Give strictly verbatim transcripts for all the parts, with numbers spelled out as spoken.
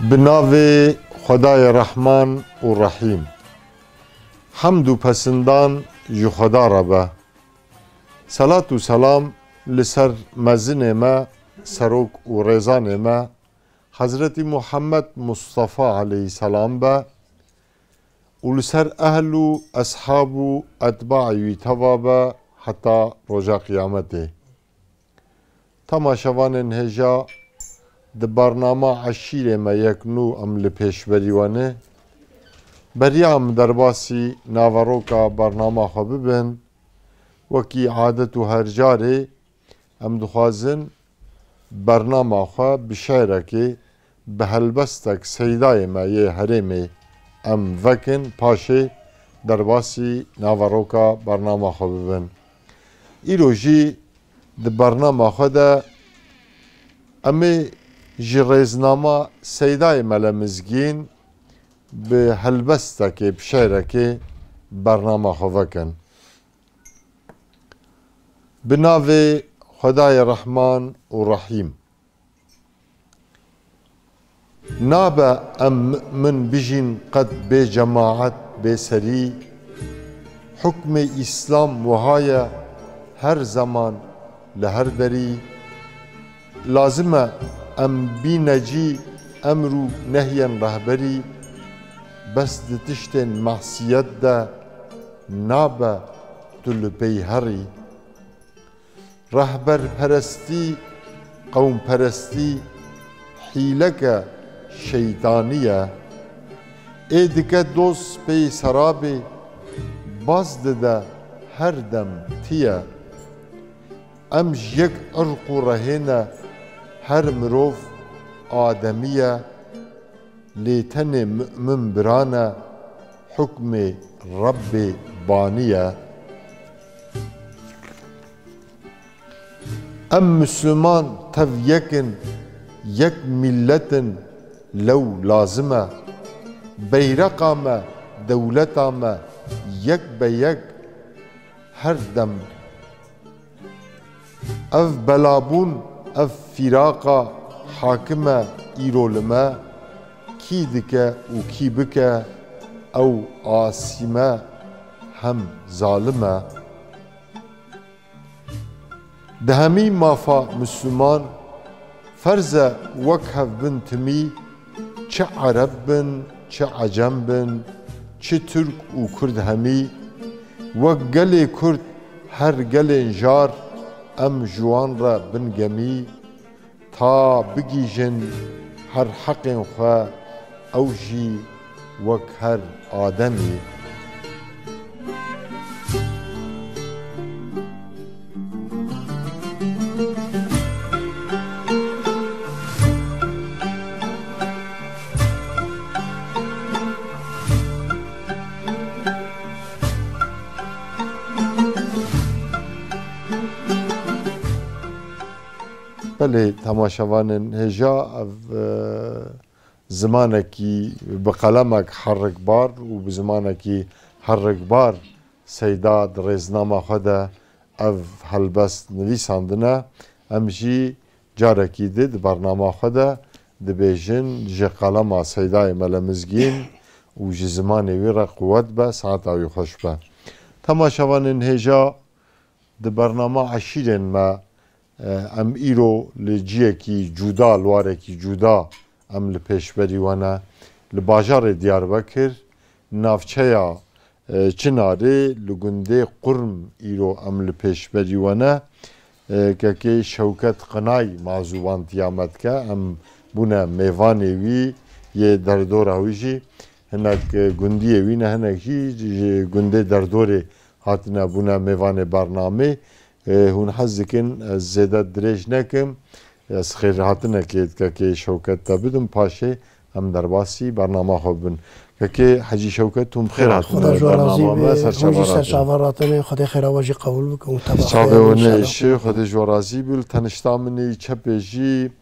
Bi navê Xwedayê Rehman û Rehîm. Hemd û pesindan ji Xweda re be. Selat û selam li ser mezinê me, serok û rêzanê me, Hezretî Muhammed Mustafa aleyhisselam be û li ser ehl û eshab û etbaê wî teva be heta roja qiyametê. Temaşevanên hêja, di bernama Eşîrê me yek nû em li pêşberî we ne. Beriya em derbasî naveroka bernama xwe bibin, wekî adet û her carê em dixwazin bernama xwe bi şe'rekê, bi helbestek seydayê me yê herêmê em vekin, paşê derbasî naveroka bernama xwe bibin. Îro jî di bernama xwe de em ê ji rêznama seydayê Mele Mizgîn bi helbestekê, bi şe'rekê bernama xwe vekin. Bi navê Xwedayê Rehman û Rehîm. Nabe em mu'min bijîn qet bê cemaet, bê serî. Hukmê Îslam wiha ye her zeman, li her derî. Lazim e em bîne cî emr û nehyên rehberî. Bes di tiştên mesiyet de nabe tu li pey herî. Rehberperestî, qewmperestî hîleke şeytanî ye. Ê dike doz pey serabê, baz dide her dem tiye. Em ji yek irq û rehê ne, her mirov ademî ye. Lê tenê mu'min birane, hukmê Rebbê banî ye. Em Misliman tev yek in, yek mîllet in, lew lazim e. Beyreqa me, dewleta me yek be yek her dem. Ev belabûn, ev fîraqa hakim e îro li me, kî dike û kî bike, ew asî me hem zalim e. Di hemî mafa Misliman, ferz e wek hev bin timî, çi Ereb bin, çi Ecem bin, çi Tirk û Kurd hemî. Wek gelê Kurd her gelên jar, em ji wan re bin gemî, ta bigihîjin her heqên xwe, ew jî wek her ademî. Belê, temaşevanên hêja, ev, e, zimanekî bi qelemek herikbar û bi zimanekî herikbar Seyda di rêznama xwe de ev helbest nivîsandine. Em jî carekî di, di bernama xwe de dibêjin, ji qelema Seydayê Mele Mizgîn û ji zimanê wî re quwet be, saeta wî xweş be. Temaşevanên hêja, di bernama Eşîrên me, e, em îro li ciyekî cuda, li warekî cuda em li pêşberî we ne. Li bajarê Diyarbekir, navçeya, e, Çinarê, li gundê Qurm îro em li pêşberî we ne. E, kekê Şewket Qinay mazûvantiya me dike. Em bûne mêvanê wî yê derdora wî jî. Hinek, e, gundiyê wî ne, hinek jî ji gundê derdorê hatine bûne mêvanê bernamê. E, hûn hez dikin ez zêde dirêj nekim. Ez xêrhatinekê kekê Şewket te bidim, paşê em derbasî bernama xwe bibin. Kekê Hecî Şewket, hûn bi xêr hatin bernama me, serçava ratin. Hûn jî serçava ratin, Xwedê xêra we jî qebûl bike û teva xêr inşallah. Çavê we neêşe, Xwedê ji we razî bû. Li tenişta min î çepê jî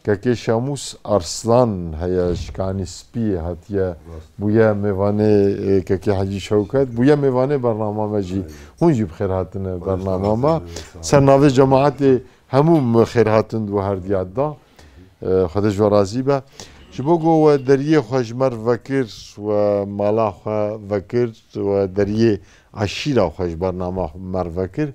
Kekê Şamûs Arslan heye, ji Kanî Spiyê hatiye, bûye mêvanê, e, Kekê Hecî Şewket, bûye mêvanê bernama me jî. Hûn jî bi xêr hatine bernama me. Ser navê cemaetê hemû me xêr hatin di we her diya de. E, Xwedê ji we razî be. Ji bo ku we deriyê xwe ji me re vekir, we mala xwe vekir, we deriyê eşîra xwe ji bernama xwe me re vekir,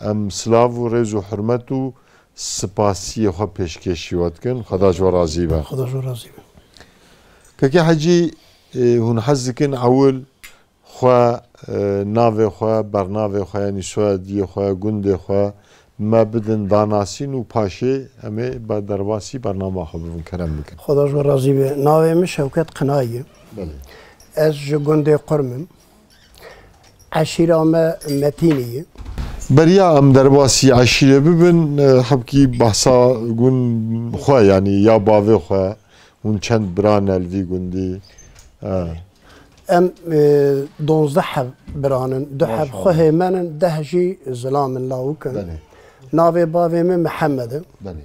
em silav û rêz û hurmet û spasiyê xwe pêşkêşî we dikin. Xweda ji we razî be. Xweda ji we razî be. Kekê Hecî, e, hûn hez dikin ewil xwe, e, navê xwe, bernavê xwe, yanî soyadiyê xwe, gundê xwe me bidin danasîn û paşê em ê be derbasî bernama xwe bibin, kerem bikin. Xweda ji we razî be. Navê min Şewket Qinayî ye. Belê. Ez ji gundê Qurm im. Eşîra me Metînî ye. Beriya em derbasî eşîrê bibin, e, hebkî behsa gund xwe, yanî ya bavê xwe, hûn çend bira ne li vî gundî? E. Em, e, donzdeh heb biran in. Du heb Maşallah. Xwehê me ne, deh jî zilam in, lawik in. Belê. Navê bavê min Mihemed e. Belê.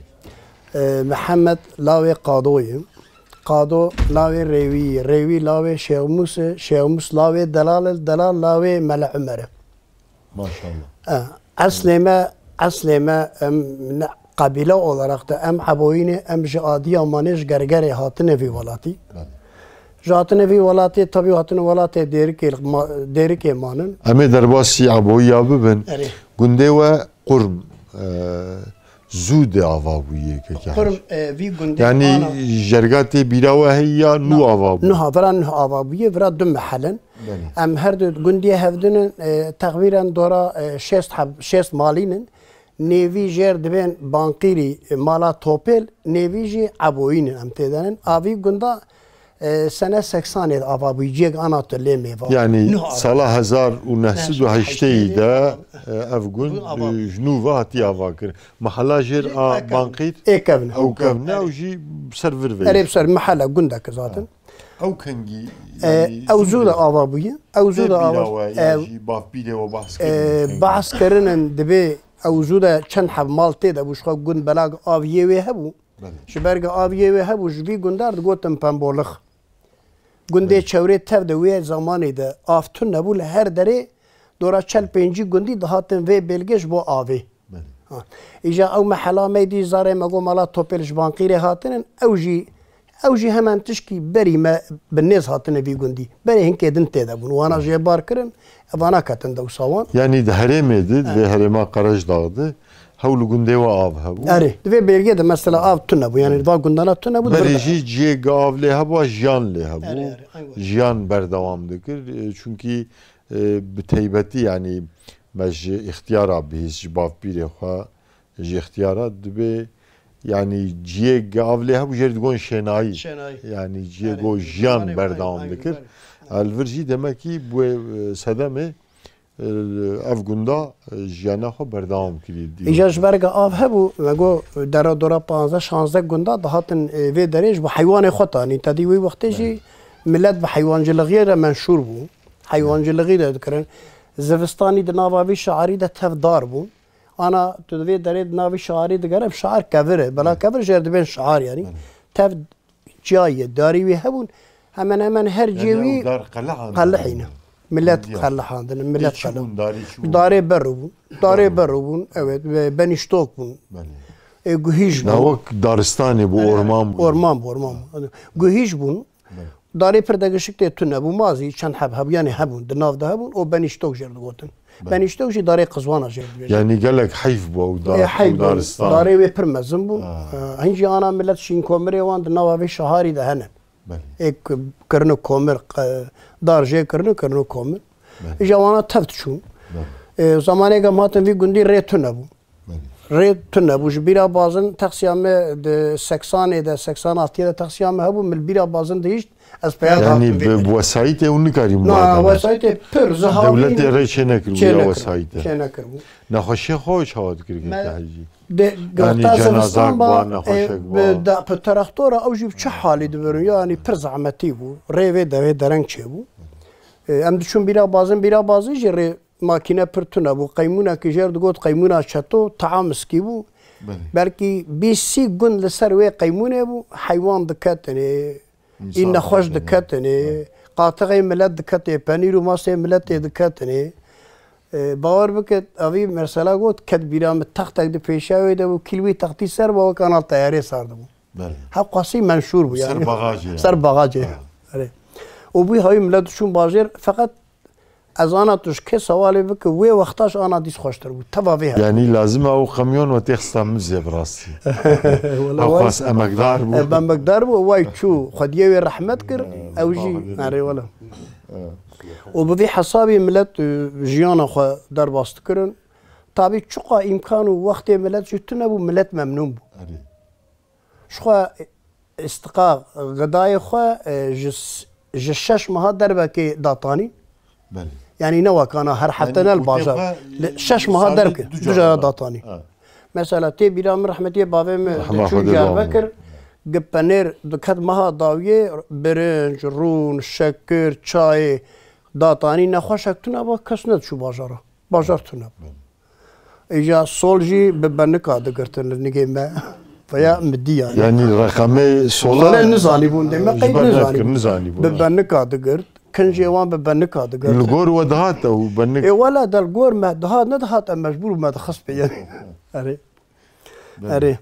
E, Mihemed lawê Qado ye. Qado lawê Rêwî ye. Rêwî lawê Şêxmûs e. Şêxmûs lawê Delal e. Delal lawê Mele Umer e. Maşallah. E, eslê me, eslê me, em ne, qebîle olarak da em Eboyî ne, em ji Adiyamanê, ji Gergerê hatine vî welatî. Belê. Ji hatine vî welatê, tabî hatine welatê Dêrikê, ma-, Dêrikê manin. Em ê derbasî Eboyiya bibin. Erê. Gundê we Qurm, e, zû de ava bûye, keke Qurm, Hecî. E, vî gundê Yanî ana jerga tê bîra we heye ya nû Na, ava bû? Nuha, vira nuh ava bûye, vira du mehel in. Belê. Em her du gundiyê hevdin in, e, texmînen dora, e, şêst heb, şêst malîn in. Nêvî jêr dibên Banqîrî, e, mala Topêl, nêvî jî Eboyîn in em tê de nin. Avî gunda, e, sene seksanê de ava bûyî, ciyek ana tu lê mêva. Yanî Nuh ava. Sala hezar û neh sed û heştê de, e, ev gund, Gund ava. E, ji nû ve hatiye ava kirin. Mehela jêr Jê a Ekevn. Banqîr Ê kevn. Ew kevn e, ew jî ser vir ve. Erê bi ser mehela gundek zaten. Ew kengî, E, yanî ew zû de ava bûye. Ew zû de ava. Bîra we, e, ya jî bavpîrê we behs e, kirin. Bahs kirinin dibê ew zû de çend heb mal tê de bû, ji xwe gund belag aviyê wê hebû. Belê. Ji ber ku aviyê wê hebû, ji vî gundar digotin Pembolix. Gundê Belê. Çewrê tev de wê zamanê de av tune bû, li her derê dora çel pêncî gundî dihatin vê bêlgê ji bo avê. Belê. Ha. Îja ew mehela me dî zarê me got mala Topêl ji Banqîrê hatinin, ew jî, ew jî hemen tişkî berî me bi nêz hatine vî gundî. Berê hinkê din tê de bûn. Wana jê bar kirin, evana ketin dewsa wan. Yanî di herêmê de, di vê Evet. herêma Qerejdax de, hewl û gundê we av hebû. Erê, di vê bêrgê de mesela av tune bû. Yanî va gundana tune bû, Berê dirde. Jî ciyê ku av lê hebû, jiyan lê hebû. Erê, erê, aynen. Jiyan berdewam dikir. E, çunkî, e, bi teybetî, yanî me ji îxtiyara bihîst, ji bavpîrê xwe, ji îxtiyara dibê, yanî ciyê ku av lê hebû, jê re digon şênayî. Şênayî. Yanî ciyê Erê, go jiyan zimanê berdewam aynen, dikir. Aynen. Li vir jî demekî bi wê, e, sedemê, e, ev gunda, e, jiyana xwe berdewam kirî. Îja ji ber ku av hebû, me got dera dora panzdeh şanzdeh gunda dihatin, e, vê derê ji bo heywanê xwe tanî. Tedî wî wextê jî Belê. Millet bi heywancilixiyê re menşûr bû. Heywancilixî de dikirin. Zivistanî di nava vî şarî de tev dar bû. Ana tu di vê derê di navî şarî digere, şar kevir e. Bela Belê. Kevir jê re dibên şar yanî. Belê. Tev çiyayê, darî wî hebûn, hemen hemen her ciyê Yanî wî ew dar qelihand qelihîne. Millet Diya. Qelihandin, millet Ê çi qelih. Bûn, darê çi bûn? Darê berû bûn. Darê Berû. Berû bûn, evet, ve benîştok bûn. Belê. E, guhîj bûn. Na wek daristanê bû, Evet. Orman bû. Orman bû, orman bû. Guhîj bûn. Belê. Darê pir degişik tê tune bû, mazî çend heb hebû, yanî hebûn, di nav de hebûn, û benîştok jê re digotin. Belê. Benîştok jî darê qizwana jê re dibêjin. Yanî gelek heyf bû ew dar, Ê, heyf ew bû. Daristan. Darê wê pir mezin bû. Ha. E, hin jî ana millet şînkomirê wan di nava vê şaharî de hene. Belê. Ê k-, kirine komir, q-, dar jê kirine, kirine komir. Belê. Îja wana tev diçûn. Belê. E, zamanê ku em hatin vî gundî rê tune bû. Belê. Rê tune bû. Ji bîra bazin taksiya me di seksanê de, seksan altiyê de taksiya me hebû, min li bîra bazin dihişt, ez peya Yanî dihatim vê bi derê. Wesayîtê hûn nikarî Na, mala wesayîtê pir zihavî Dewletê rê çê nekiribû ya Çênekiribû, wesayîtê. Çênekiribû. Nexweşiya xwe çawa dikir Me keke Hecî? De, Yanî gata cenazak zivistan ba, ba, nexweşek e, ba. Bi da, bi traktora ew jî bi çi halî dibirin? Yanî pir zehmetî bû. Rê vê devê dereng çêbû. E, em diçûn bîra bazin, bîra bazin jî rê makîne pir tune bû. Qeymûnekî jê re digot qeymûna çeto, teamiskî bû. Belê. Belkî bîst sî gund li ser wê qeymûnê bû, heywan diketinê, Însan î nexweş diketinê. Diketinê, qatixê milet diketê, penîr û masê miletê diketinê. E, bawer bike, evî mesela got, ket bîra min textek di pêşiya wê de bû, kîl wî textî ser bû, wek ana teyarê sar dibû. Belê. Hewqasî menşûr bû yani. Ser baxacê yani. Ser baxacê. Ha. Erê. Û bû hawî millet çûn bajêr, feqet ez ana tu ji kê sewalê bike, wê wexta ji ana dîs xweştir bû. Teva vê her. Yani lazim e ew kamyon we têxista mizê bi rastî. Wele Ew way xas emekdar bû. E, emekdar bû, way çû. Xwediyê wê rehmet kir, ew jî, erê wele. Û bi vî hesabî millet, e, jiyana xwe derbas dikirin. Tabî çiqa îmkan û wextê millet jî tune bû, millet memnûn bû. Erê. Ji xwe îstiqa xidayê xwe, e, ji s-, ji şeş meha derbekê datanî. Belê. Yanî ne wekana her hefte Yani ne li bajar. Li şeş meha derke du cara datanî. Ha. Mesela tê bîra min rehmetiyê bavê min Rehma çû Xwedê Diyarbekir, bavê min. Gi penêr diket meha dawiyê, birinc, rûn, şekir, çayê datanî, nexweşek tune bû, kes nediçû bajara. Bajar tune bû. Belê. Îja sol jî bi benika digirtin li nigê me. Veya midî yani. Yani reqemê sola Sola nizanî bûn, dê me Ji qeyd ber nizanî nefkir, bûn. Nizanî bûn, Bi ha. Benika digirt, kincê wan bi benika digirt. Li gor we dihat ew benik. Ê wele de li gor me dihat, nedihat em mecbûr me dixist pê yani. Erê. Belê. Erê.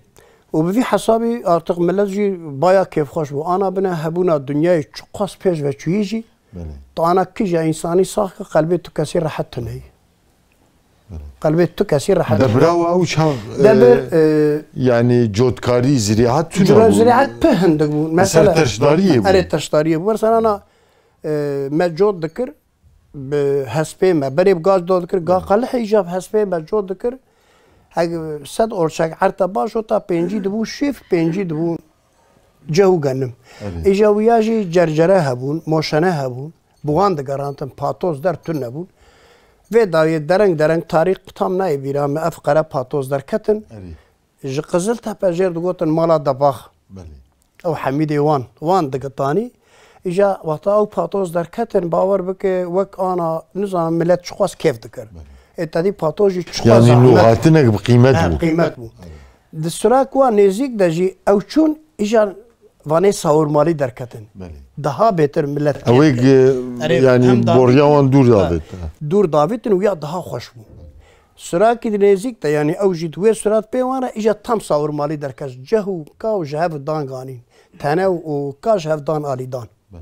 Û bi vî hesabî artık millet jî baya kêfxweş bû. Ana bine hebûna dinyayê çiqas pêş ve çûyî jî, Belê. Tu ana kîja însanî sax ke qelbê tu kesî rehet tuneyî. Belê. Qelbê tu kesî rehet. Debra we ew çax, Debir, e, e, yani cotkarî, zirîat tune cura bû. Zirîat pir hindik bû. Li ser Mesela, teşdariyê bû. Erê teşdariyê bû. Mesela ana, e, me cot dikir bi hespê me. Berê bi gaz dot dikir, ga Belê. Qelihê îja bi hespê me cot dikir. Heg sed orçek erte baş ota pêncî dibû şîf, pêncî dibû ceh û genim. Erê. Îja wiya jî cercere hebûn, moşene hebûn. Bi wan digerantin, patoz der tune bûn. Vê dawiyê dereng dereng tarîx tam nayê bîra me ev qere patoz derketin. Erê. Ji Qiziltepe jêr digotin mala Debax. Belê. Ew Hemîdê wan, wan digitanî. Îja wexta ew patoz derketin, bawer bike, wek ana, nizanim, millet çiqas kêf dikir. Belê. Ê tedî patoz jî çiqas Yani zehmet. Nûhatinek bi qîmet Ha, bû. Qîmet bû. Di Surak wa nêzîk de jî ew çûn, îja vanê sawirmalî derketin. Belê. Daha bêtir millet Ew ê kêf ge-, Erê, yani hem davêt borya wan dûr Ha, davêt. Dûr davêtin û ya daha xweş bû. Surakî di nêzîk de, yani ew jî di wê surat pê wan re, îja tam sawirmalî derket. Ceh û ka û ji hev dan ganîn. Tene û ka ji hev dan alî dan. Belê.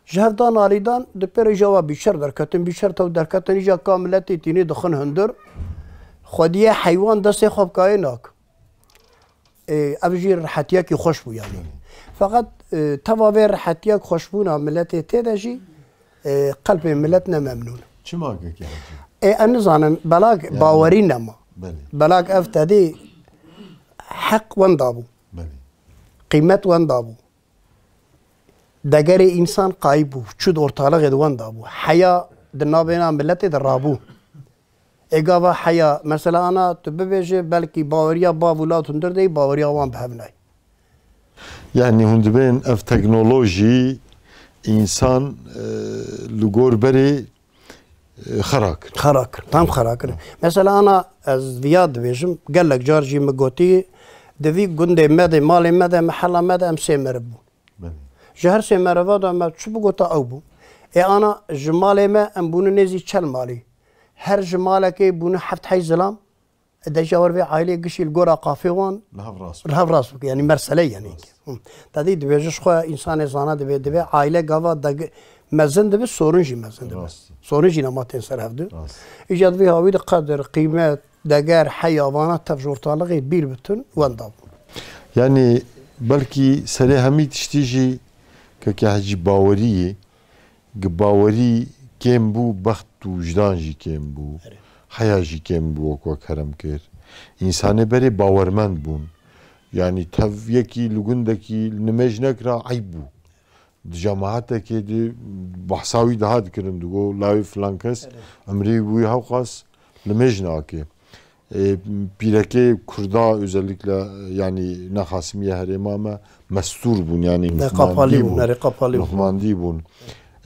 Ji hev dan alî dan, di pêr îja wa bîçer derketin, bîçer tew derketin, îja ka miletê tînî dixin hundir. Xwediyê heywan destê xwe bi kayê nak. Ê, ev jî rehetiyekî xweş bû yani. Belê. Feqet, e, teva vê rehetiyek xweşbûna miletê tê de jî, e, qelbê milet ne memnûn. Çima kekê Hecî? Ê, em nizanin, belak Yani bawerî nema. Belê. Belak ev tedî heq wenda bû. Belê. Qîmet wenda bû. Degerê însan qayî bû. Çû di ortalixê de wenda bû. Heya di navbêna miletê de rabû. Ê gava heya, mesela ana tu bibêje, belkî baweriya bav û lawt hundir de yî, baweriya wan bi hev nayî. Yani hûn dibên ev teknolojî însan, e, li gor berê, e, xera kir. Xera kir, tam xera kir. Mesela ana ez viya dibêjim, gelek car jî min gotî, di vî gundê me de, malê me de, mehela me de em sê meriv bûn. Belê. Ji her sê mereva de me çi bigota ew bû. Ê ana ji malê me em bûne nêzî çel malî. Her ji malekê bûne heft hey zilam. Ê de jî wer vê ailê gişî li gora qafê wan Li hev rast. Li hev rast bike. Yani mersele yani. Rast. Hı. Tedî dibêje ji xwe însanê zana dibê, dibê aile gava deg-, mezin dibe, sorun jî mezin dibe. Rast. Sorun jî nema tên ser hev du. Rast. Îca di vê hawî de qedir, qîmet, deger, heya vana tev ji ortalixê bîr bitin, wenda bûn. Yani belkî serê hemî tiştî jî keke Hecî bawerî ye. Gi bawerî kêm bû, bext û wijdan jî kêm bû. Erê. Heya jî kêm bû, wek we kerem kir. Însanê berê bawermend bûn. Yani tev yekî li gundekî nimêj nekira, eyb bû. Di cemaetekê de behsa wî daha dikirin, digo lawê filan kes, Erê. Emrê wî hewqas nimêj nake. E, pîrekê Kurda özellikle, yani ne Xasimiye herêma me mestûr bûn, yani Ne, qapalî bûn, erê, qapalî bûn. Nuhmandî bûn.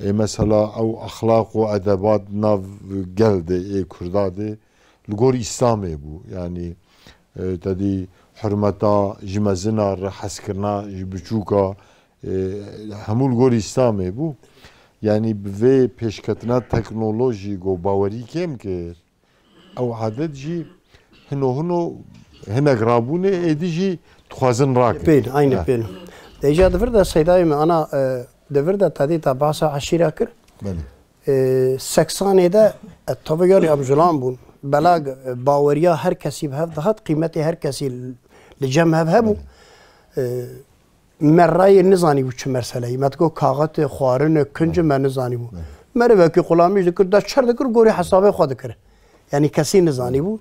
E, mesela ew exlaq û edebat nav gel de, ê Kurda de, li gor Îslamê bû. Yani, e, tedî hurmeta ji mezina re hezkirina ji biçûka, e, hemû li gor Îslamê bû. Yani bi vê pêşketina teknolojî go bawerî kêm kir, ew adet jî hino hino hinek rabûnê, êdî jî Dixwazin rakin. Pêl, aynî Ha. pêl. Deja di vir de Seydayê me ana, e, di vir de tedî te bahsa eşîra kir. Belê. E, seksanê de, e, tabi yarî em zilam bûn. Belag, e, baweriya her kesî bi hev dihat, qîmetê her kesî li cem hev hebû. Belê. E, me rayê nizanîbû çi meseleyî. Me digot kaxetê, xwarin e, kunc e, Belê. me nizanîbû. Belê. Merivekî xulamîş dikir, de çer dikir, gorî hesabê xwe dikir. Yanî kesî nizanîbû.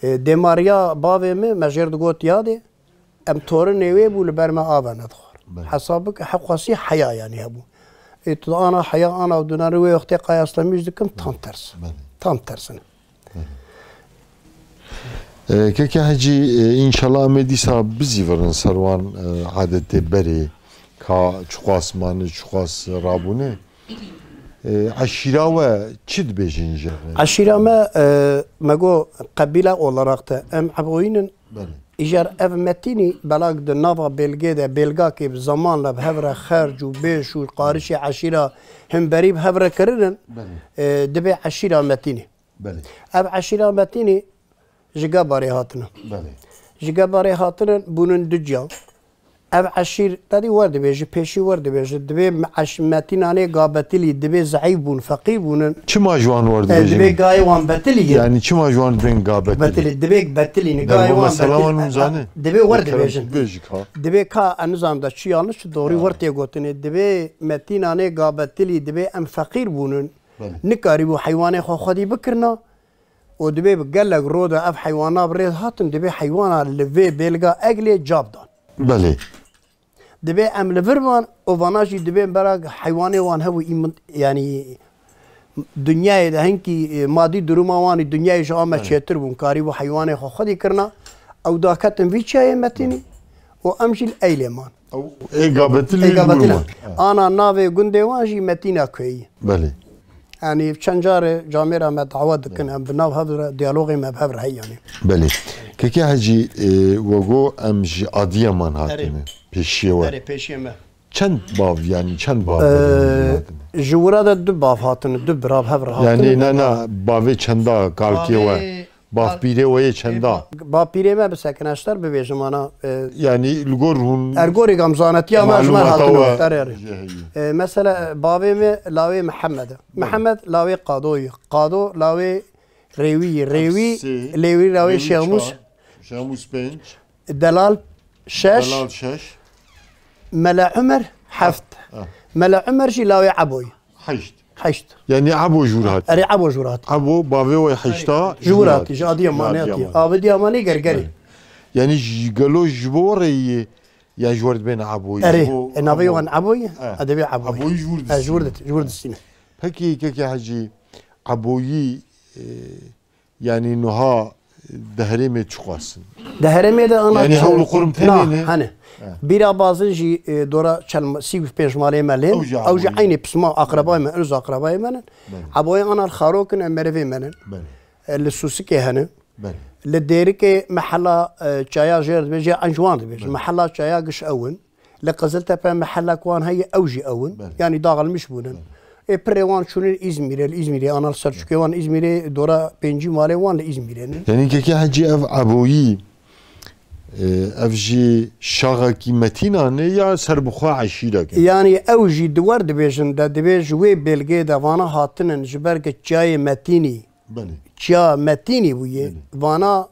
E, dêmariya bavê min, me jêr digot yadê. Em torinê wê bû li ber me ava nedixwar. Belê. Hesab bike, hewqasî heya yanî hebû. Ê tu ana heya, ana û dunanê wê wextê qaya Slemîş dikim, tam ters. Belê. Tam tersine. Belê. E, Keke Hecî, e, înşallah em ê dîsa bizîvirin ser wan, e, adetê berê, ka çiqas mane, çiqas rabûne. E, eşîra we çi dibêjin ji? Eşîra me, e, me got qebîle olarak te em Eboyîn in. Belê. Îcar ev Metînî belag di nava bêlgê de, bêlgakê bi zamanla bi hev re xerc û bêş û qarişê eşîra himberî bi hev re kirinin, Belê. e, dibê eşîra Metînî. Belê. Ev eşîra Metînî ji Gebarê hatine. Belê. Ji Gebarê hatinin bûnin du ciya. Ev eşîr, tedî wer dibêje, pêşî wer dibêje. Dibê me-, eş-, Metînanê ga betilî, dibê zeîf bûn, feqîr bûnin. Çima ji wan wer E, dibêjin? Dibê gayê wan betilî ye. Yani çima ji wan dibên ga betilî? Betilî, dibê betilî ne, Derba gayê wan mesela betilî. Wan hûn zane? Dibê wer Kerem dibêjin. Bêjik ha. Dibê ka, ez nizam da çi yanlış, çi doğru Ya. wer tê gotinê. Dibê Metînanê ga betilî, dibê em feqîr bûnin. Belê. Nikarîbû heywanê xwe xwedî bikirina. û dibê bi gelek ro de ev heywana bi rê hatin, dibê heywana li vê bêlga eglê cab dan. Belê. Dibê em li vir van û vana jî dibê bera heywanê wan hebû îmin-, yanî dinyayê de hinkî, e, madî duruma wan î dinyayê ji a me Belê. çêtir bûn. Karî bû heywanê xwe xwedî kirina. Ew daketin vî çiyayê Metînî û em jî li Eylê man. Ew ê Gabetilî Ê Gabetilî. Ana navê gundê wan jî Metîna Kueyî. Belê. Yanî çend carê camêra me dawa dikin, em bi nav hev re, diyalogê me bi hev re heye yanî. Belê. Keke Hecî, e, we got em ji Adiyaman hatine. Erê. Pêşiyê we. Erê, pêşiyê me. Çend bav, yanî çend bav Ee, hatine? Ji wira de du bav hatine, du bira bi hev re hatine. Yanî ne, ne, bavê çenda kalkê we? Bavê Bavpîrê we yê çenda? Bapîrê me bisekin, ez ji te re bibêjim, ana, e, Yanî li gor hûn Ergorê gam zanetiya me ji me malûmata hatine. we Erê, erê. jê heye. E, mesela, e, bavê me lawê Mihemed e. Mihemed lawê Qadoyî. Qado lawê Rêwî. Rêwî, Sê, Lêwî lawê Rêwî Şêxmûs. çar, Şêxmûs pênc, Delal şeş. Delal şeş. Mele Umer heft. Ha. Mele Umer jî lawê Eboyî. Heşt. Heşt. Yanî Ebo ji wir hat. Erê, Ebo ji wir hat. Ebo bavê we heşta Ji wir hatî, ji Adiyamanê hatî. Adiyaman. Abê Diyamanê Gergerê. Yanî ji gelo ji bo re yê, ya ji wir dibên Eboyî, Erê, ji bo e, navê Ebo. wan Eboyî, E. e, dibê Eboyî. Eboyî ji wir E, ji wir distîne. dit-, ji wir distîne. Pekî Keke Hecî, Eboyî, e, Yanî nuha di herêmê çiqas in? Di herêmê de ana Yanî çi-, hewl û qurm na, tenê ne? hene. He. Bîra bazin jî, e, dora çel ma-, sî û pênc malê me lên. Ew jî Ew jî Eboyî. eynî pisma akrabay me, öz akrabay me ne. Belê. Eboyî ana li Xarok in, em merivê me ne. Belê. E, li Sûsikê hene. Belê. Li Dêrikê mehela, e, çaya jêr dibêje, Enjwan dibêje. Belê. Mehela çaya giş ew in. Li Qiziltepe mehelek wan heye, ew jî ew in. Belê. Yanî daxilmiş bûnin. Belê. Ê pirê wan çûnin Îzmîrê, li Îzmîrê, ana li Selçukê wan Îzmîrê dora pêncî malê wan li Îzmîrê ne. Yanî Keke Hecî ev Eboyî, e, ev jî şaxekî Metînan e ya serbixwe eşîrek e? Yanî ew jî di wer dibêjin de, dibê ji wê bêlgê de vana hatinin ji ber ke çiyayê Metînî, Belê. çiya Metînî bûye, Belê. vana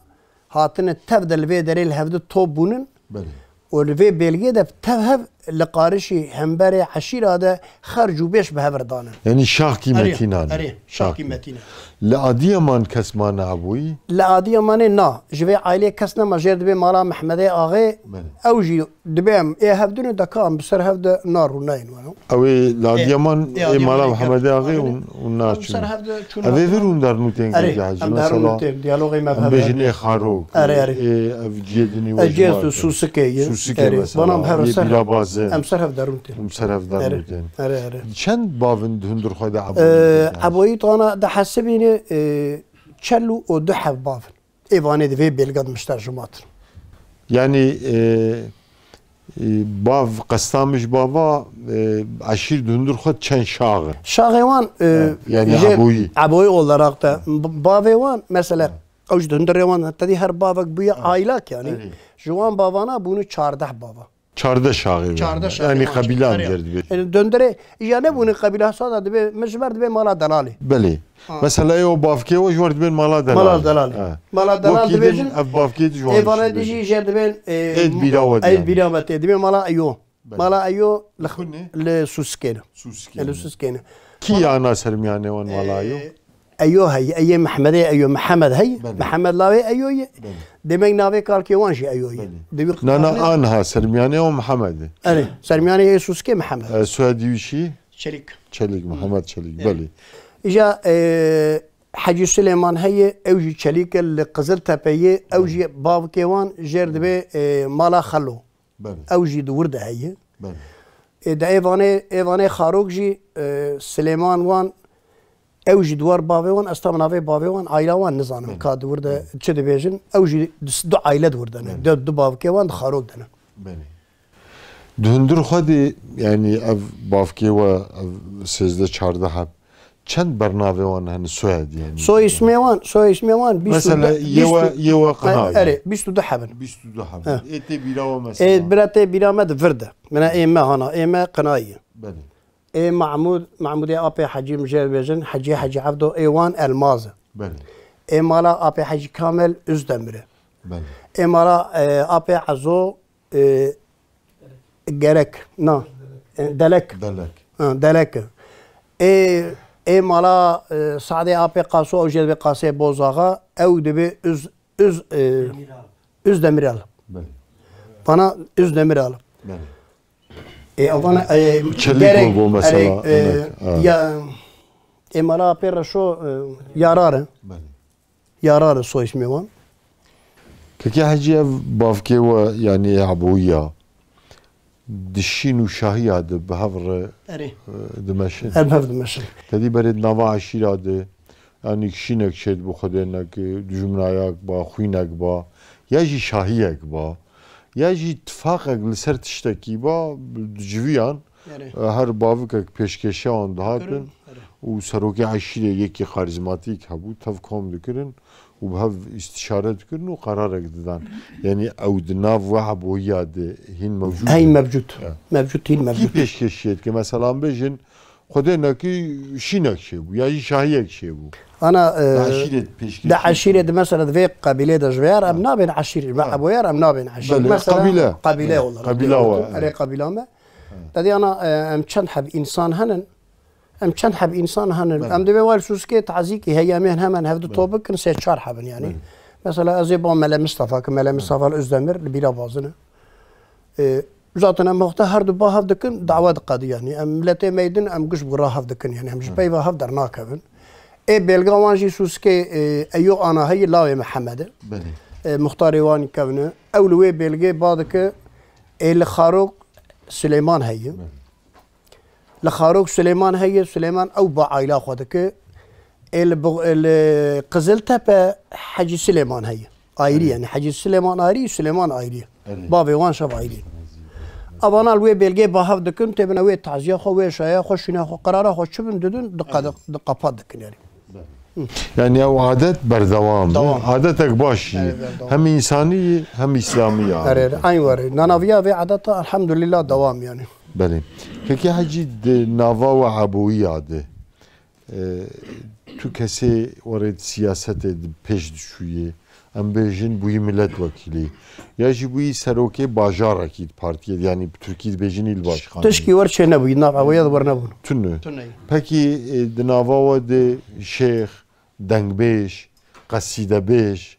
hatine tev de li vê derê li hevdu top bûnin. Belê. Û li vê belgê de tev hev li qarişî hemberê eşîra de xerc û bêş bi hev re dane. Yanî şaxkî Erê, Metînan. erê, şaxkî Şaxkî. Metînan. Li Adiyaman kes ma nabûyî? Li Adiyamanê na. Ji vê aileyê kes nema, jêr dibê mala Mehmedê Axê. Belê. Ew jî dibê em ê hev dune deka em bi ser hev de narû nayên wano. Ew ê li Adiyaman ê ê mala Mehmedê Axê û û naçûn. Em ser hev de çûn Ev ê vir hûn dernûtên Erê, Keke Hecî, em mesela, dernûtên, diyalogê me em bi hev bêjin re. ê Xarok, Erê, erê. ê ev cihê dinî Ez we cihê ji tu wan. Sûsikê ye. Sûsikê Erê, mesela, bana em hev ê ser, Bîrabazê. em ser hev dernûtên. Em ser hev Erê, dernûtên. erê, erê. Çend bavin di hundir xwe de Ee, Eboyî? Eboyî tana de hesibîne, e, çel û du hev bavin. Ê vanê di vê belga de mişter ji matin. Yanî, e, e, bav, qesta min ji bava, e, eşîr di hundir xwe çend şax in? Şaxê wan, e, Ha, yanî jê Eboyî. Eboyî olarak da. B-, bavê wan, mesela, Ew ji Dundirê wan, te dî her bavek bûye aylak yani. Erê. Ji wan bavana bûne çardeh bava. Çardeh şaxê bûne. Çardeh şaxê Yani wan qebîlan jî. Erê. Jêr dibêjin. Yani Dundirê, îja nebûne qebîla, sada dibê, min ji ber dibê mala delalê. Belê. Ha. Mesela ê o bavkê we ji wer dibên mala delal. Mala delal. Ha. Mala delal Wekî din dibêjin. Ev bavkê di ji wan Ê vane dişî dijî jêr dibên, e, Ê di bîra we de ê di yani. Bîra me tê. Dibê mala Eyo. Belê. Mala Eyo li, Xwînê? Li Sûskê ne. Sûskê Li ne. Sûskê ne. Kî ana sermiyanê wan mala Eyo? E, Eyo hey, Eyê Mehmedê Eyo, Mehemed hey. Belê. Mehemed lawê Eyo ye. Belê. Demek navê kalkê wan jî Eyo ye. Belê. Di wî Nana qirxanê anha sermiyanê o Mehemed e. Erê, sermiyanê ê Sûskê Mehemed. E, soyadî wî şî? Çelik. Çelik, Mehemed Çelik. Erê. Belê. Îja, e, Hecî Silêman heye, ew jî Çelîk e, li Qiziltepe ye, ew Belê. Jî bavkê wan jêr dibe, e, mala Xelo. Belê. Ew jî di wir de heye. Belê. Ê, de ê vanê, ê vanê Xarok jî, e, Silêman wan, ew jî di war bavê wan, ez tam navê bavê wan, aila wan nizanim Belê. Ka di wir de Belê. Çi dibêjin. Ew jî di s-, du aile di wir de ne. Belê. Du, du bavkê wan di Xarok de ne. Belê. Di hundir xwe de, yani ev bavkê we, ev sêzdeh çardeh heb, Çend bernavê wan hene soyadî yani? Soy ismê wan, soy ismê wan bîst û du, Mesela bîst û, yê we, yê we qina e, ye. Erê, bîst û du hebin. Bîst û du hebin. He. Ê tê bîra we mesela? Ê bira tê bîra me di vir de. Mina ê me hana, ê me qina ye. Belê. Ê Mahmud, Mahmudê apê Hecî Mijêr bêjin, Hecî, Hecî Evdo, ê wan Elmaz e. Belê. Ê mala apê Hecî Kamil Özdemir e. Belê. Ê mala, e, apê Ezo, e, Gerek, na, e, Delek. Delek. Ha, Delek. Ê, ê mala, e, Sadê apê Qaso, ew jê dibe Qasê Bozaxa, ew dibe Üz, Üz, e, Üz Demiral. Belê. Bana Üz Demiral. Belê. E, avana, e, Çelik Gerek, bû mesela, erê, e, Emek, ha. Ya, ê mala apê Reşo, e, Yarar e. Belê. Yarar e soy ismê wan. Kekê Hecî, ev bavkê we, yanî ê Eboyiya, di şîn û şahiya de bi hev re, Erê. e, dimeşin? Her bi hev dimeşin. Tedî berê di nava eşîra de, yanî şînek çêdibû, xwedê neke, dijminayak ba, xwînek ba, ya jî şahiyek ba, ya jî tifaqek li ser tiştekî ba, diciviyan, Erê. E, her bavikek pêşkêşiya wan dihatin Kirin, erê. Û serokê eşîrê yekî karizmatîk hebû, tev kom dikirin û bi hev îstişare dikirin û qerarek didan. Yanî ew di nav we Eboyiya de hîn mewcûd Hey in? Mevcut. Ya. Mevcut, hîn Kî mevcut. Pêşkêşiyê dike? Mesela em bêjin, xwedê nekî şînek çêbû ya jî şahiyek çêbû. Ana, e, Di eşîrê pêşkêşiyê de eşîrê de mesela di vê qebîlê de ji vê yer em Ha. nabên eşîr, Ha. Eboyer em nabên eşîr. Belê, Mesela qebîle. Qebîle Belê, olarak. qebîla we. Erê qebîla me. Te dî ana, e, em çend heb însan henin? Em çend heb însan henin? Belê. Em divê wal Sûskê tazîkî heye, em ên hemen hev di Belê. Top bikin, sê çar hebin yanî. Belê. Mesela ez ê ba Mele Mistefa, ki Mele Belê. Mistefa li Özdemir, li bîra bazine. E, zaten em wexta her du ba hev dikin, dawa diqedî yanî. Em miletê me yê din, em giş bi ra hev dikin yanî. Em ji Belê. Peyva hev dernakevin. Ê belga wan jî Sûskê, e, Eyo ana heye, lawê Mihemed e. Belê. E, muxtarê wan kevne. Ew li wê belgê ba dike, ê li Xarok Silêman heye. Belê. Li Xarok Silêman heye, Silêman ew ba aila xwe dike. Ê li Bix-, ê li Qiziltepe Hecî Silêman heye. Ayrî Erê. Yani. Hecî Silêman ayrî, Silêman ayrî. Erê. Bavê wan şev ayrî. Evana li wê belgê ba hev dikin, têbine wê taziya xwe, wê şaya xwe, şûna xwe, qerara xwe çi bin didin, diqe-, diqepat dikin yani. Yani ew adet berdewam e. Dewam. Adetek baş e. Erê, berdewam. Hem însanî ye, hem îslamî ye Erê, adeta. Erê, eyn were. Nanaviya vê adeta elhamdulillah dewam yani. Belê. Peki Hecî, di nava we Eboyiya de, e, tu kesê were di siyasetê di pêş diçûyê, em bêjin bûyî milletvekîlî, ya jî bûyî serokê bajarekî di partiyê de, yanî bi tirkî dibêjin îl başkanî. Tişkî wer çê nebûyî, nav Eboya de wer nebûn. Tune. Tune. Pekî, e, di nava we de şêx, dengbêj, qesîdebêj,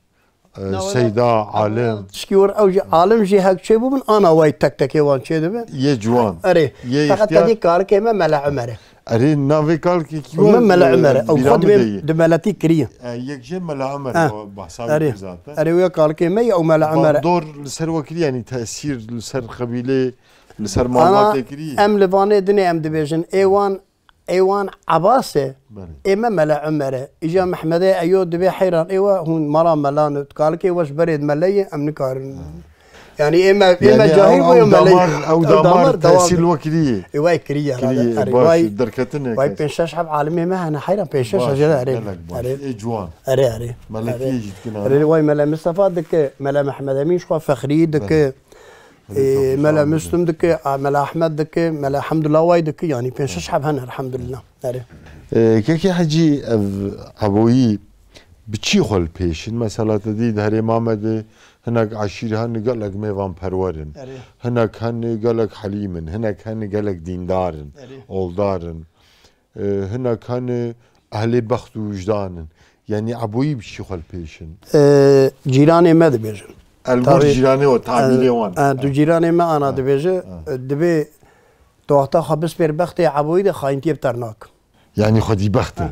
e, Na wala seyda, alim. Tişkî wer ew jî alim jî hek çê bûbin, ana way tek tekê wan çê dibe. Yê ciwan. Erê. Yê Feqet îhtiyar. Tedî kalikê me Mele Umer e. Erê, navê kalikekî Min wan, Mele e, Umer e. Ew bîra xwe min de dibê ye. Di meletî kiriye. E, yek jê Mele Umer Ha. e, bahsa Erê. Zaten. Erê, wê kalikê me ye, ew Mele Umer e. Bandor li ser we kiriye, yanî tesîr li ser qebîlê, li ser Ana malbatê kiriye. Em li vanê dinê em dibêjin. Ê wan Ê wan Ebas e, Belê. Ê me Mele Umer e. Îja Mehmedê Eyo dibê heyran ê we hûn mala melan e. Kalikê we ji berê di mele ye, em nikarin. Yani ê me, ê me Yani cahil ew, bûye ew melek. Damar, ew Ew damar damar devam tesîl ediyor. We kiriye. E, way kiriye herhalde. Kiriye, Erê, baş, way, derketine way kes. Pênc şeş heb alimê me hene heyran pênc şeş Baş, hecere erê. Gelek baş. Erê. Ê ciwan. Erê, erê. Melekî Erê. Jî dikin Erê, ha. Way Mele Mistefa dike, Mele Mehmed Emîn ji xwe Fexrî dike. Belê. Belê, Ê, çok Mele sağ olun. Müslüm dike, a, Mele Ahmed dike, Mele Hamdullah way dike. Yani pênc şeş heb hene elhamdulillah. Erê. Ê, Kekê Hecî ev Eboyî bi çi xwe li pêşin? Mesela te dî di herêma me de hinek eşîr hene gelek mêvanperwer in. Erê. Hinek hene gelek helîm in, hinek hene gelek dîndar in, Erê. oldar in. E, hinek hene ehlê bext û wijdan in. Yanî Eboyî bi çi xwe li pêşin? E, cîranê me dibêjin. El gor Tabii. cîranê o, tabîrê E, wan. e, tu cîranê me ana Ha. dibêje, Ha. e, dibê tu wexta xwe bispêr bextê Eboyî de xayintiyê bi ter nakin. Yanî xwedî bext e. Ha.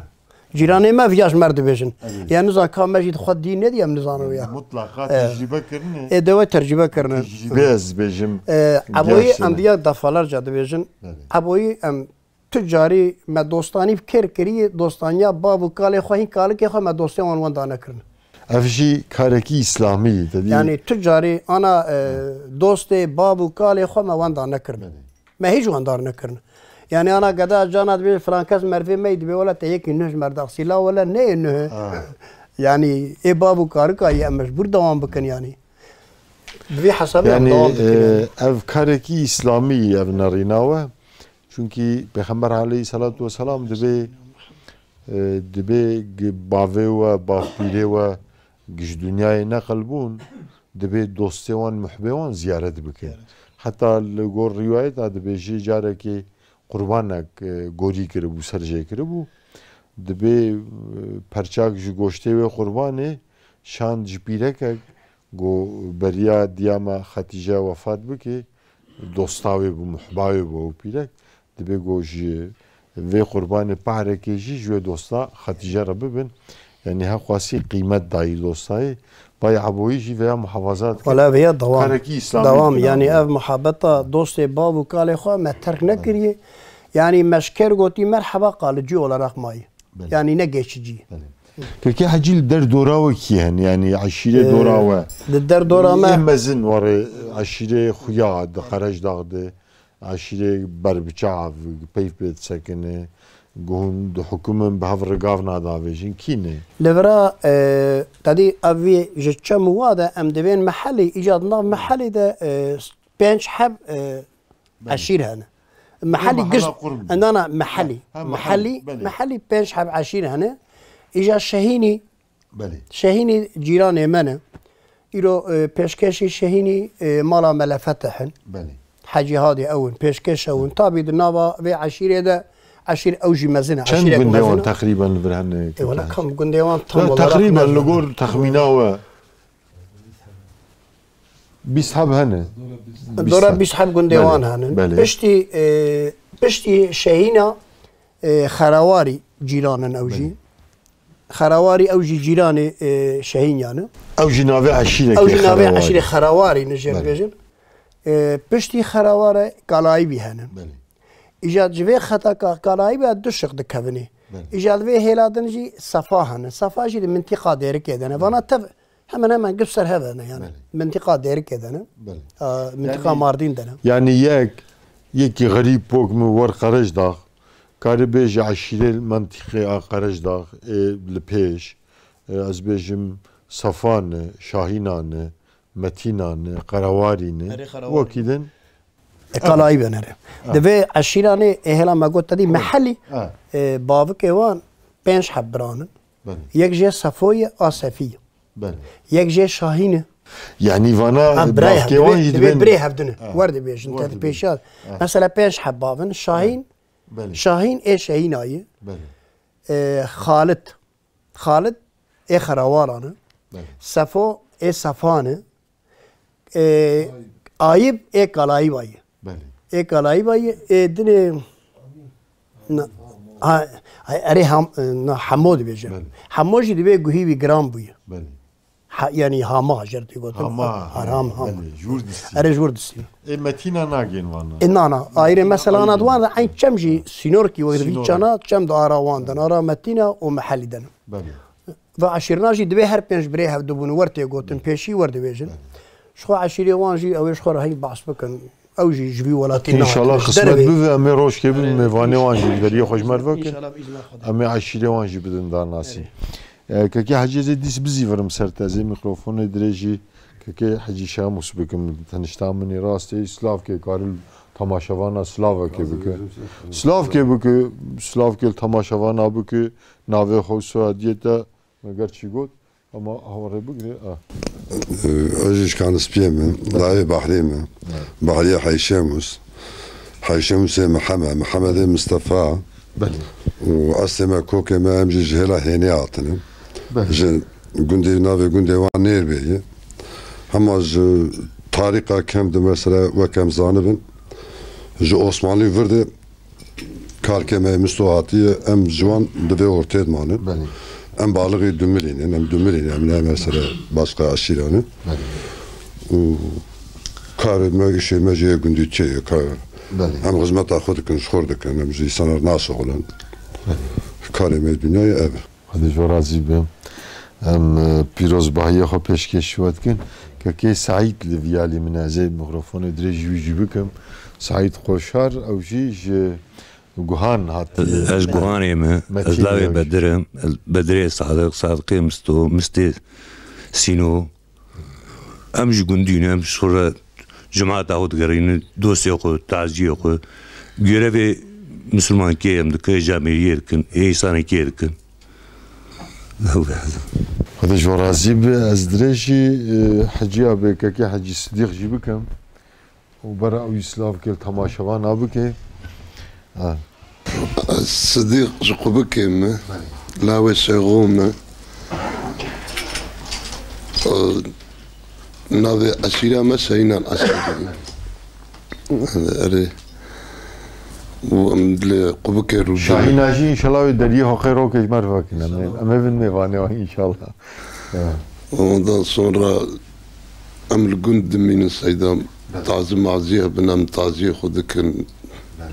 Cîranê me viya ji me re dibêjin. Evet. Ya nizan ka me jî di xwe dî nedî em nizanin ya. Mutlaqa E. tecrübe kirine. Ê de we tecrübe kirine. Tecrübe ez dibêjim. E, Eboyî gerçi. em diya defalarca dibêjin. Evet. Eboyî em tu carî me dostanî bi kêr kiriye, dostaniya bav û kalê xwe hîn kalikê xwe me dostê wan wenda nekirine. Ev jî karekî îslamî ye, te dî. Yani tu carî ana, e, dostê bav û kalê xwe me wenda nekirine. Belê. Me hîç wendar nekirine. Yani ana geda cana dibê filan kes mervê me yî dibê wele te yekî nuh ji me re daxsî la wele neyê nuh. Ha. Yani ê bav û karika yî em mecbûr dewam bikin yani. Bi vî hesabê em Yani, dewam dikin yani. e, ev karekî îslamî ye ev nerîna we. Çunkî Pêxember aleyhisselatu vesselam dibê, e, dibê gi-, bavê we, bavpîrê we gi ji dinyayê neqil bûn, dibê dostê wan, muhbê wan ziyaret bike. Ziyaret. Heta li gor rîwayeta dibêjî carekê qurbanek, e, gorî kiribû, ser jê kiribû. Dibê, e, perçak ji goştê wê qurbanê şand ji pîrekek, Got, beriya diya me Xetîce wefat bike, dosta wê bû, muhba wê bû ew pîrek. Dibê got ji vê qurbanê pehrekê jî ji wê dosta Xetîce re bibin. Yanî heqwasî qîmet dayî dostayê. Vay Eboyî jî veya muhafaza dike. Wala veya dewam. Karekî îslamî Dewam, dike yani navê. Ev muhabeta dostê bav û kalê xwe me terk nekiriye. Yani me ji ker gotî merheba kalıcı olarak mayî. Belê. Yani ne geçici. Belê. Peki Hecî li der dora we kî hene? Yani eşîrê Ee, dora we. Li der dora me Ê mezin warê eşîrê xuya di Qerejdax de, eşîrê Berbiçav, peyv pê disekine, guhun di hukumin bi hev rigav nadavêjin. Kî ne? Li vira, e, tedî ev vî ji çem û wa de em divên mehelê, îcad nav mehelê de, e, pênc heb, e, Belê. Eşîr hene. Mehelî Ê, giş, mehela qurb. Endana mehelî. Ha, ha, mehelî, Mehelî, belê. Mehelî pênc heb eşîr hene. Îja Şehînî, Belê. Şehînî cîranê me ne. Îro, e, pêşkêşî Şehînî, e, mala Mele Fetih in. Belê. Hecî Hadî ew in, pêşkêş ew in. Tabî di nava vê eşîrê de eşîr ew jî mezin e, Çend eşîrek gundê mezin wan e. Teqrîben li vir hene? E, wela kam gundê wan tam Ya, olarak teqrîben li mezin e. gor texmîna we. Bîst heb hene. Dora bîst heb gundê Belê, wan hene. belê. Piştî, e, piştî Şehîna, e, Xerawarî cîran in ew jî. Belê. Xerawarî ew jî cîranê, e, Şehînyan e. Ew jî navê eşîrekê Ew jî navê Xerawarî. eşîrê Xerawarî ne jê Belê. dibêjin. E, piştî Xeraware Kalayîbî hene. Belê. Îja ji vê xeta ka-, Kalayîbî du şiq dikevin ê. Belê. Îja li vê hêla din jî Sefa hene. Sefa jî di mintîqa Dêrikê de ne. Vana tev Hemen hemen giş ser hev e ne yani. Belê. Mintiqa Dêrikê de ne. Belê. Aa, mintiqa Yani, Mardîn de ne. Yani yek, yekî xerîb pok min wer Qerejdax, karî bêje eşîrê mentiqê a Qerejdax, ê li pêş, e, ez bêjim Safan e, Şahînan e, Metînan e, Qerewarîn e, Erê Qerewarîn. wekî din. E, Kalayî venere. Ha. Divê eşîranê, e, hela me got te dî Ha. Mehelî, Ha. e, bavikê wan pênc heb biran in. Belê. Yek jê Sefo ye, a Sefî ye. Belê. Yek jê Şahîn e. Yanî vana Ha, birayê bavkê hev, wan divê, jî divê dibên birê hevdin e. Ha. Wer dibêjin, Wer te dibên. pêşiya. Ha. Mesela pênc heb bavin, Şahîn, Belê. Şahîn ê Şehîna ye. Belê. E, Xalid. Xalid ê Xerawaran e. Belê. Sefo ê Sefan e. E, Ayib ê Kalayîba ye. Belê. Ê Kalayîba ye, ê dinê na, ha, ha, erê Ham-, na, Hemo dibêje. Belê. Hemo jî divê guhî wî giran bûye. Belê. Ha, yani Hama, jer tê gotin. Hama, Ha, Ham, Ham. belê, jûr distî. Erê jûr distî. Ê Metîna nagên vana. E, na, na. Ayrê mesela ana duan da eyn çem jî sînorkî wek Sînor. vî çana çem da ara wan den. Ara Metîna û Mehelî den. Belê. Ve eşîrna jî divê her pênc birê hevdu bûn, wer tê gotin, pêşî wer dibêjin. Ji xwe eşîrê wan jî ew ê ji xwe re hîn behs bikin. Ew jî ji vî welatî nehatin. Înşallah ji qismet dervê. Bibe, em ê roj kê bin, mêvanê wan jî li deriyê xwe ji me re vekin. Înşallah, bi îzna Xwedê. Em ê eşîrê wan jî bidin danasî. E, Kekê Hecî, ez ê dîs bizîvirim ser te, ez ê mîkrofonê dirêjî Kekê Hecî Şemus bikim. Tenişta min ê rastê, silav ke, karil tamaşevana silavekê bike. Silavkê bike, silavkê li tamaşevana bike, navê xwe û soyadiyê te, me ger çî got, ama hawarê bigire, a. Ez jî ji Kanispiyê me, dayê Bahrê me. Evet. Bahriyê Heyşemus. Heyşemusê Mihemed, Mihemedê Mistefa. Belê. Û eslê me, kokê me, em jî ji hêla Hênê hatine. Belê. Ji gundê, navê gundê wan Nêrbê ye. Hema ji tarîxa kem de, mesela, wek em zanibin, ji Osmanlî vir de karkê me Misto hatiye, em ji wan di vê ortê de manin. Belê. Em balixê Dumilî ne, em Dumilî ne, em ne mesela başka eşîra ne. Belê. Û karê me, îşê me jê gundî çê ye, kar. Belê. Em xizmeta xwe dikin, ji xwe dikin, em ji îsana naşixulin. Belê. Karê me dinyayê ev e. Xwedê ji we razî be. Em, e, pîrozbahiyê xwe pêşkêşî we dikin. Kekê Seîd li vî alî min e, ez ê mîkrofonê dirêj wî jî bikim. Seîd Qoşar, ew jî ji Guhan hatiye. Ez ji Guhanê me, ez Metinê lawê ew jî. Bedir im, ez Bedirê Sadiq, Sadiqê Misto, Mistê Sîno. Em ji gundî ne, em ji xwe re cemaeta xwe digerînin, dostê xwe, taziyê xwe. Görevê misilmankê em dikin, camêriyê dikin, ê îsanekê dikin. Xwedê ji we razî be, ez dirêjî, e, Hecîya bê, Kekê Hecî Sidîq jî bikim. Û bera ew îslavkê li temaşevana bike. Ha. Sidîq ji Qubikê me, Belê. Lawê Şêxo me. Navê eşîra me Şehînan eşîrê. Erê. Û em li Qubikê rû Şahîna jî înşallah wê deriyê Hoqê Rokê ji me re vekin. Em ê, İnşallah. Em ê bin mêvanê wan înşallah. Ya. Ondan sonra em li gund dimînin Seyda. Belê. Tazî mazî hebin, em taziyê xwe dikin. Belê.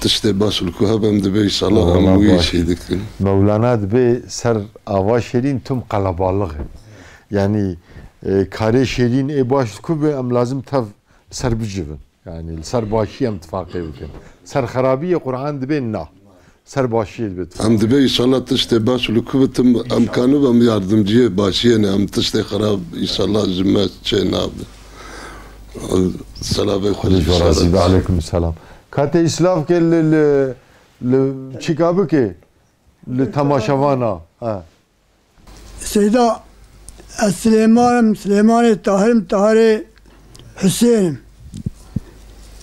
Tiştê baş li ku hebe em dibê înşallah em Mewlana wî baş. Şey dikin. Mewlana dibê ser ava şêrîn tim qelebalix e. Yani, e, karê şêrîn ê baş li ku be em lazim tev ser bicivin. Yani li ser başî em tifaqê bikin. Ser xerabiyê Qur'an dibê na. Ser başiyê dibê tifaq. Em dibê înşallah tiştê baş li ku bitim, em kanib em yardimciyê başiyê ne, em tiştê xerab înşallah ji me çê nabe. Selamê xwe Xwedê ji we razî be. Aleyküm selam. Katê îslavkê li, li, li çîka bike, li temaşevana. Ha. Seyda, ez Silêman im, Silêmanê Tahir im, Tahirê Husên im.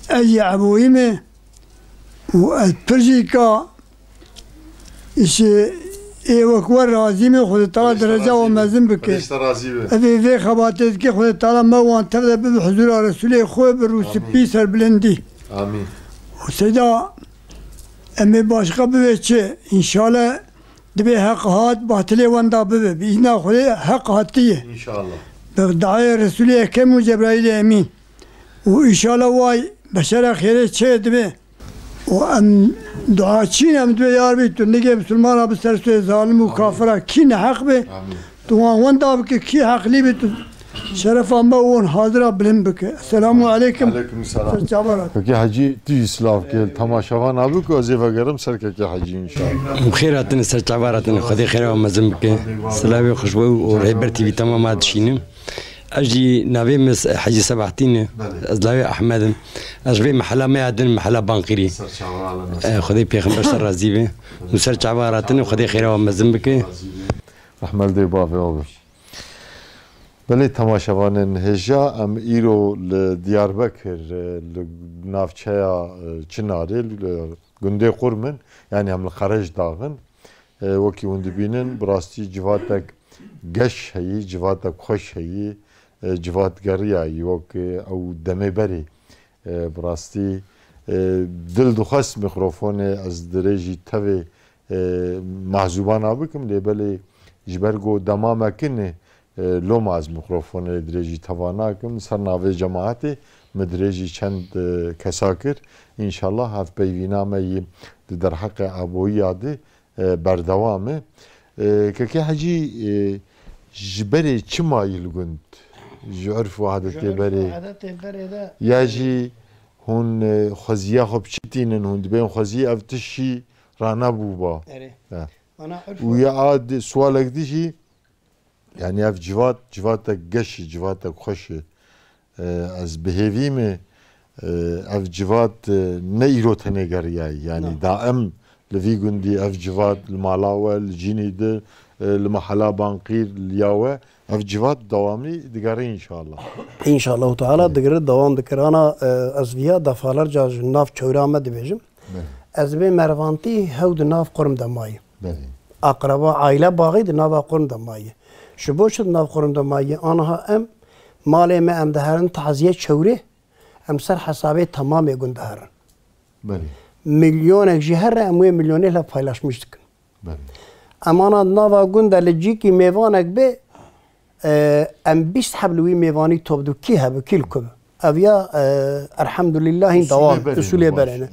Ez yê Eboyî me û ez pir jî ka îşê ê wek we razî me, Xwedê Teala dereca we mezin bike. Xwedê ji te razî be. Ez ê vê xebatê dike, Xwedê Teala me wan tev de bibe huzura Resûlê xwe bi rûspî serbilindî. Amîn. Û Seyda, em ê başqa bibe çi? Înşallah. Dibê heq hat, batilê wenda bibe. Bi îzna Xwedê heq hatiye. Înşallah. Bi dayê Resûlê Ekrem û Cebraîlê Emîn. Û înşallah way beşera xêrê çê dibe. Û em duaçîn em dibê, ya Rebî, tu nigê misilmana bi ser sê zalim û kafira kî neheq be. Amîn. Tu wan wenda bike, kî heqlî be, tu şerefa me û wan hazira bilind bike. Selamu aleykum. Aleykum selam. Ser çava re. Peki Hecî, tu jî silav ke, temaşevan abi ku ez ê vegerim ser Kekê Hecî înşallah. Bi xêr hatine, ser çava re hatine. Xwedê xêra we mezin bike. Silavê xweş we û Rêber T V tamam a dişînim. Ez jî navê min Hecî Sebahtîn e. Belê. Ez lavê Ehmed im. Ez ji vê mehela me ya din, mehela Banqîrî. Ser çava re. Eh, Xwedê pêxember ser razî be. Û ser çava re hatine, Xwedê xêra we mezin bike. Rahmet dê bavê we be. Belê temaşevanên hêja, em îro li Diyarbekir, li navçeya, e, Çinarê, li gundê Qurmin, yanî em li Qerejdax in. E, wekî hûn dibînin, bi rastî civatek geş heyî, civatek xweş heyî, e, civat geriyayî, wek, e, ew demê berê. E, bi rastî, e, dil dixwest mîkrofonê ez dirêjî tevê, e, mehzûbana bikim, lê belê ji ber ku dema me kin e, e, loma ez mîkrofonê dirêjî teva nakim. Ser navê cemaetê min dirêjî çend, e, kesa kir. Înşallah hevpeyvîna me yî di derheqê eboyiya de, e, berdewam e. E, Kekê Hecî, e, ji berê çi mayî li gund? Ji urf û adetê berê. Ji urf û adetê berê de. Ya jî hûn, e, xweziya xwe biçitînin, hûn dibên xwezî ev tişt jî ranebûba. Erê. Ha. Ana urf û ya ad-, sualek din jî, yanî ev civat, civatek geş e, civatek xweş e. E, ez bi hêvî me, e, ev civat, e, ne îro tenê geriyayî. Yanî Na. daim li vî gundî ev civat li mala we, li cînî di, e, li mehela Banqîr, li ya we, ev civat dewamî digere înşallah. Înşallahu Teala Evet. digere dewam dikir. Ana, e, ez viya defalarca ji nav çewra me dibêjim. Belê. Ez bê mervantî hew di nav qurm de mayî. Belê. Aqraba, aîle baxî di nava qurm de mayî. Ji bo çi di nav qurm de mayî? Aniha em malê me em diherin taziyê çewrê, em ser hesabê temamê gund diherin. Belê. Milyonek jî here em wê milyonê le paylaşmiş dikin. Belê. Em ana di nava gund de li cîkî mêvanek bê, e, em bîst heb li wî mêvanî top dibin. Kî hebe, kî li ku be? Ev ya, e, elhamdulillah hîn Usulê dewam, berê usulê baş, berê ne. Evet.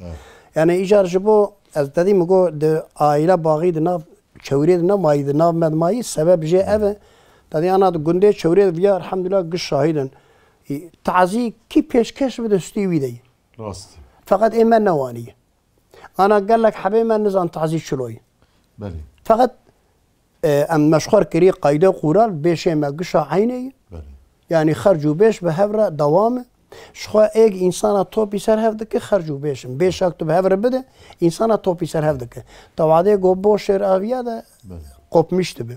Yani îcar ji bo, ez te dî min got, di aîle baxî di nav çewrê di nemayî, di nav me dimayî, sebeb jê ev e. Te dî ana di gundê çewrê de viya, elhamdulillah giş şahid in. Î, tazî kî pêşkeş bide stûyê wî de yî. Rast. Feqet ê me newanî. Ana gelek hebê me nizan tazî çilo yî. Belê. Feqet, e, em meşxwer kirî qayde qural, bêşê me gişa eynê yî. Belê. Yani xerc û bêş bi hev re dewam e. Ji xwe êk însana topî ser hev dike, xerc û bêş in. Bêşek tu bi hev re bide, însana topî ser hev dike. Te wadê got bo şêr aviya de Belê. kopmiş dibe.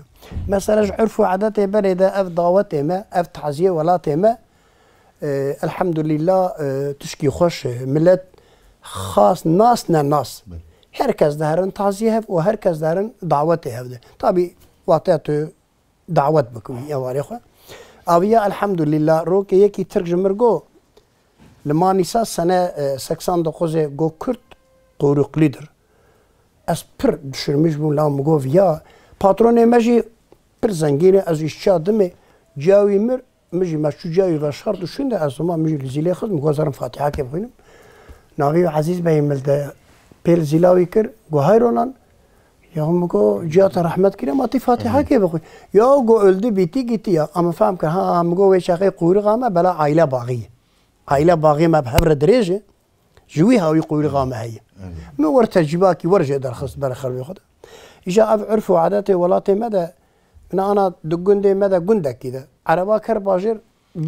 Mesela ji urf û adetê berê de ev dawetê me, ev taziyê welatê me, e, elhamdulillah, e, tişkî xweş e. Millet xas nas ne nas. Belê. Her kes diherin taziyê hev û her kes diherin dawetê hev de. Tabî wateya tu dawet bikin wî êvarê xwe. Aviya elhamdulillah, rokê yekî Tirk ji mir got, li Manîsa sene, e, seksan dokuzê got Kurd quyruklidir. Ez pir düşürmüş bûm, la min got, ya patronê me jî pir zengîn e, ez îşçiya dimê, ciya wî mir, min jî me çû ciya wî veşart û şûnde ez hema min jî li zîlê xist, min got, ez herim Fatîhakê bixwînim. Navî wî Ezîz Bey, min de pêl zîla wî kir, got, Hayrolan, Ya min got, ciya te rehmet kiriye, ma tî Fatîhakê bixwî. Ya got, öldü, bitti, gitti ya. Ama fehm kir, ha, min got, wê çaxê quyrûxa me bela aîle baxî. Aîle baxî me bi hev re dirêj e. Ji wî hawî quyrûxa me heye. Evet. Min wer tecrîbakî wer jê derxist ber xelbê xwe de. Îja ev urf û adetê welatê me de, ina ana di gundê me de gundekî de. Ereba ker bajêr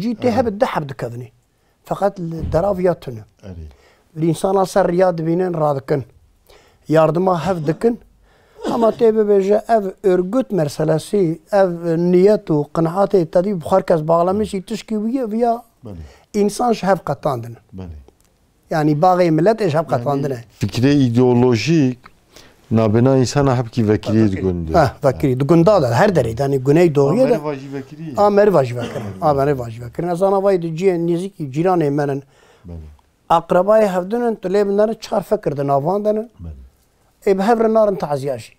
cî tê Evet. hebe di heb dikevnê. Feqet li deraviya tune. Erê. Li însana ser riya dibînin, radikin. Yardima hev dikin. Ama tê bibêje ev örgüt meselesi, ev niyet û qinaetê te dî bi xwe kes bağlamışî tişkî wî ye, viya Belê. însan ji hev qetandin. Belê. Yani baxê millet ê ji hev qetandine. Fikrê îdeolojîk nabêna însana hebkî vekirî di gund de. Ha, vekirî. Di gunda de, her derê de, yani güney doğuya de. Meriva jî vekirî. A meriva jî vekirin. A meriva jî vekirin. Ez ana vay di ciyê nêzîkî cîranê me nin. Belê. Aqrebayê hevdin in, tu lê binarin çar fekir di navan de nin. Belê. Ê bi hev re narin taziya jî.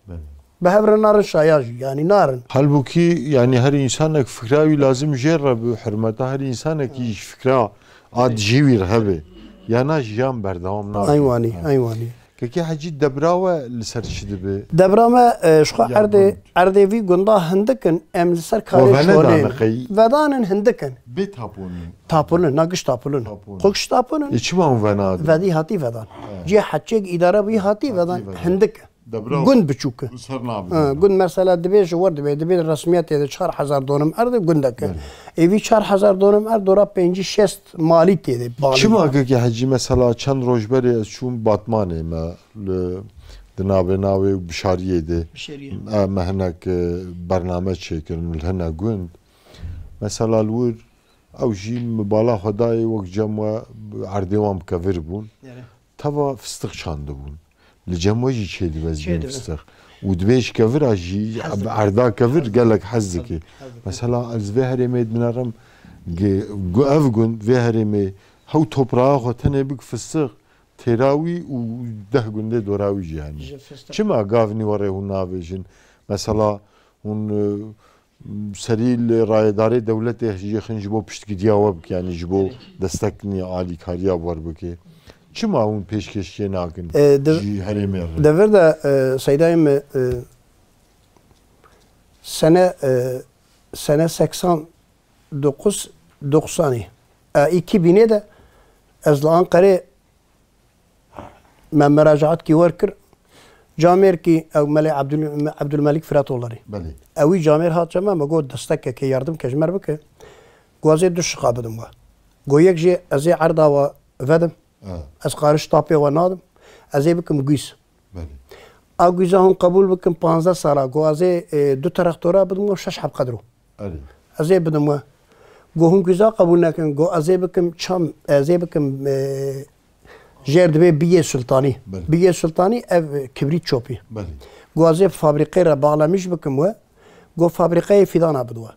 Belê. Bi hev re narin şaya jî, yani narin. Halbûkî, yani her însanek fikra wî lazim jê re bi hurmeta her însanekî ji fikra a dijî wî re hebe. Ya na jiyan berdewam nabe. Eyn wanî, Ha. eyn wanî. Kekê Hecî debra we li ser çi dibe? Debra me, e, ji xwe Ya erdê, gund. erdê vî gunda hindik in, em li ser We karê vene şolê dane qey? vedanin hindik in. Bê taponin. Taponin, na giş taponin. Taponin. Xwe giş taponin. E, çima hûn venadin? Vedî hatî vedan. He. Cihê heçek îdare bûyî hatî Hatî vedan. vedan. Hindik. Debra Gund biçûk e. Ser nabe. Ha, gund mesela dibê ji wir dibê, dibê resmiyetê de çar hezar donim erd e gundek e. Belê. Ê vî çar hezar donim erd dora pêncî şêst malî tê de bağlı. Çima kekê Hecî mesela çend roj berê ez çûm Batmanê me li, di navê navê û Bişariyê de. Bişariye. E, me hinek, e, bername çêkirin li hinek gund. Mesela li wir ew jî min bala xwe dayê wek cem we erdê wan bi kevir bûn. Erê. Teva fistiq çandibûn. Li cem we jî çêdibe ez Çêdibe. bêm fistiq. Û dibê ji kevira jî, Hez dike. erda kevir gelek hez dike. Hez dike. Mesela ez vê herêmê dinerim, ge-, gu-, ev gund vê herêmê hew topraxa xwe tenê bik fistiq, têra wî û deh gundê dora wî jî hene. Ji fistiq. Çima gavnî werê hûn navêjin? Mesela hûn, e, serî li rayedarê dewletê jê xin ji bo piştgiriya we bike, yanî ji bo Erê. desteknî alîkariya we bike. Çima hûn pêşkêşiyê nakin E, de-, ji herêmê re? Devir de, e, seydayê me, e, sene, e, sene seksan dokuz, doksanî. E, iki bînê de ez li Anqerê me meracaat kî wer kir. Camêrkî ew Melê Abdul-, Abdulmelik Firatoğulları. Belê. Ewî camêr hat çeme, me got destekeke yardim ke ji me re bike. Got ez ê du şiqa bidim we. Got yek jê ez ê erda we vedim. Ha. Ez qariş tapê we nadim. Ez ê bikim guîz. Belê. A guîza hûn qebûl bikin panzdeh sala. Got ez ê, e, du traktora bidim we, şeş heb qedro. Erê. Ez ê bidim we. Got hûn guîza qebûl nekin. Got ez ê bikim çam, ez ê bikim, e, jêr dibê biyê sultanî. Belê. Biyê sultanî ev, e, kibrît çopî. Belê. Got ez ê fabrîqê re bağlamış bikim we. Got fabrîqeyê fîdana bid we.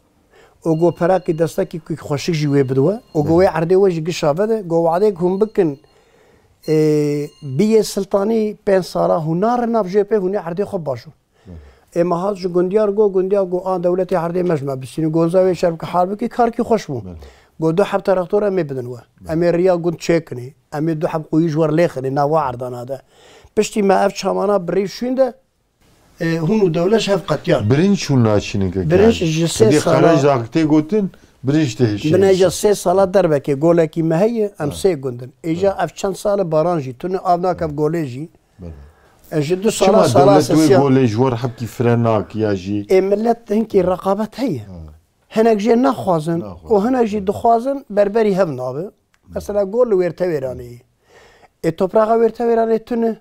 Û got perakî destekî ku xweşik jî wê bid we. Û got wê erdê we jî gişa vede. Got wadê ku hûn bikin, e, biyê sultanî pênc sala hûn narin nav jê pê hûn ê erdê xwe baş o. Ê me hat ji gundiyar got, gundiyar got, a dewletê erdê me ji me bistînî, gonza wê şer bike, hal bike, karkî xweş bû. Belê. Got du heb traktor em ê bidin we. Belê. Em ê riya gund çêkinê. Em ê du heb quyî ji we lêxinê, nav wa erdana de. Piştî me ev çamana birî şûnde, e, hûn û dewlet ji hev qetiyan. Birinc hûn naçînin ke Birinc kek. Ji sê Xwedî sala Qerejdax tê gotin, birinc tê hişê. Bine ja sê sala derbekê golekî me heye, em Ha. sê gund in. Îja Ha. ev çend sal e baran jî tune, av nakev golê jî. Belê. E, ji du sala, Çima sala dewlet wê sesiya. Golê ji we re hepkî fire nake ya jî? Ê millet hinkî reqabet heye. Ha. Hinek jê naxwazin Naxwazin. Û hinek jî dixwazin berberî hev nabe. Mesela gol li wêrtewêranê ye. Ê topraxa wêrtewêranê tune.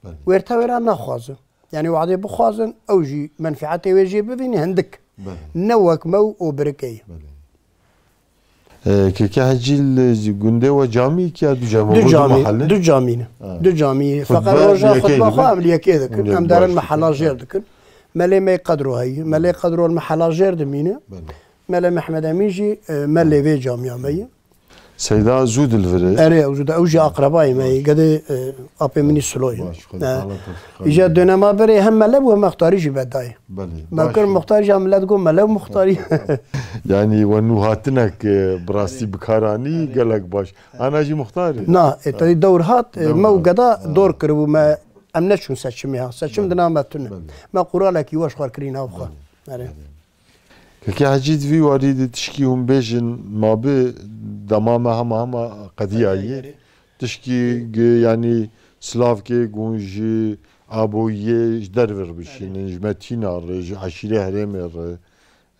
Belê. Wêrtewêran naxwazin. Yani wadê bixwazin, ew jî menfietê wê jê bibîne hindik. Belê. Ne wek me û birikê ye. Belê. E, keke Hecî li gundê we camî ki ya du cem, Du camî, du camî ne. Ha. Du camî. Xutbe Feqet roja li yekê xutba xwe dikin? Em li yekê dikin. Em derin mehela jêr dikin. Melê me qedro heye. Melê qedro li mehela jêr dimîne. Belê. Melê Mehmed Emîn jî, e, melê vê camiya me ye. Seyda zû dilvir e. Erê, ew zû de, ew jî aqrebayê me ye. Gedê, e, apê min î Siloyê. Baş, Xwedê He. Teala tevfîq Îja bide. Dönema berê hem mele bû hem muxtarî jî bedayê. Belê, Me baş kir e. Muxtarî jî millet got mele û muxtarî. Yani we nû hatinek, e, bi rastî bikaranî gelek baş. Ana jî muxtarî. Na, e, tedî dewr hat, e, Dewr me û hat. Geda Ha. Dor kiribû me, em neçûn seçimê ha. Seçim Belê. Dina me tune. Belê. Me quralekî weş xwar kirî nav xwe. Belê. Erê. Belê. Kekê Hecî, di vî warî de tişkî hûn bêjin, ma bi dema me hema hema qediyaye. Qediyaye. Tişkî gi-, yanî silavkê gun ji aboyiyê ji derve re bişînin, Erê. Ji Metîna re, ji eşîrê herêmê re,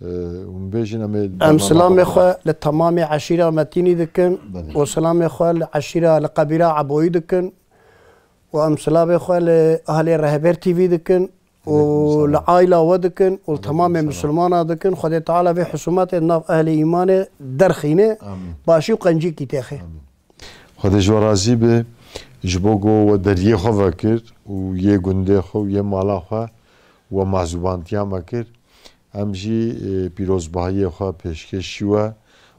e, hûn bêjin em ê Em bernama silamê xwe xwe li temamê eşîra Metînî dikin Belê. Û silamê xwe li eşîra, li qebîra Eboyî dikin. Û em silavê xwe li ahlê Rehber T V dikin. Û Aleykum selam. Li aîla we dikin û li Aleykum temamê selam. Misilmana dikin. Xwedê Teala vê husûmetê di nav ehlê îmanê derxîne, Amîn. Başî û qencîkî têxê. Amîn. Xwedê ji we razî be, ji bo ku we deriyê xwe vekir û yê gundê xwe û yê mala xwe we mazûbantiya me kir. Em jî, e, pîrozbahiyê xwe pêşkêşî we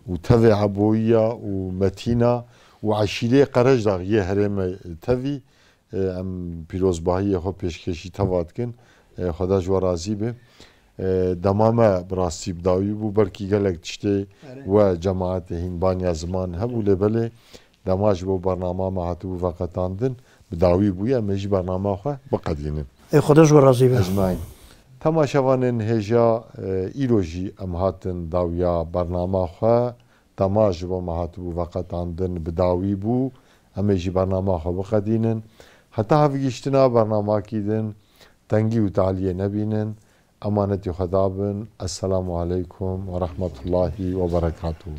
û tevê Eboyiya û Metîna û eşîrê Qerecdax yê herême tevî, e, em pîrozbahiyê xwe pêşkêşî teva dikin. E, Xweda ji we razî be. E, dema me bi rastî bi dawî bû, belkî gelek tiştê Erê. We cemaetê hîn banya ziman hebû, lê belê dema ji bo bernama me hatibû veqetandin, bi dawî bûye, em ê jî bernama xwe biqedînin. Ê Xweda ji we razî be. Ecmaîn. Temaşevanên hêja, e, îro jî em hatin dawiya bernama xwe. Dema ji bo me hatibû veqetandin bi dawî bû. Em ê jî bernama xwe biqedînin. Heta hevgihiştina bernamakî din, tengî û taliyê nebînin. Emanetî Xweda bin. Esselamu aleykum ve rahmetullahi ve berekatuhu.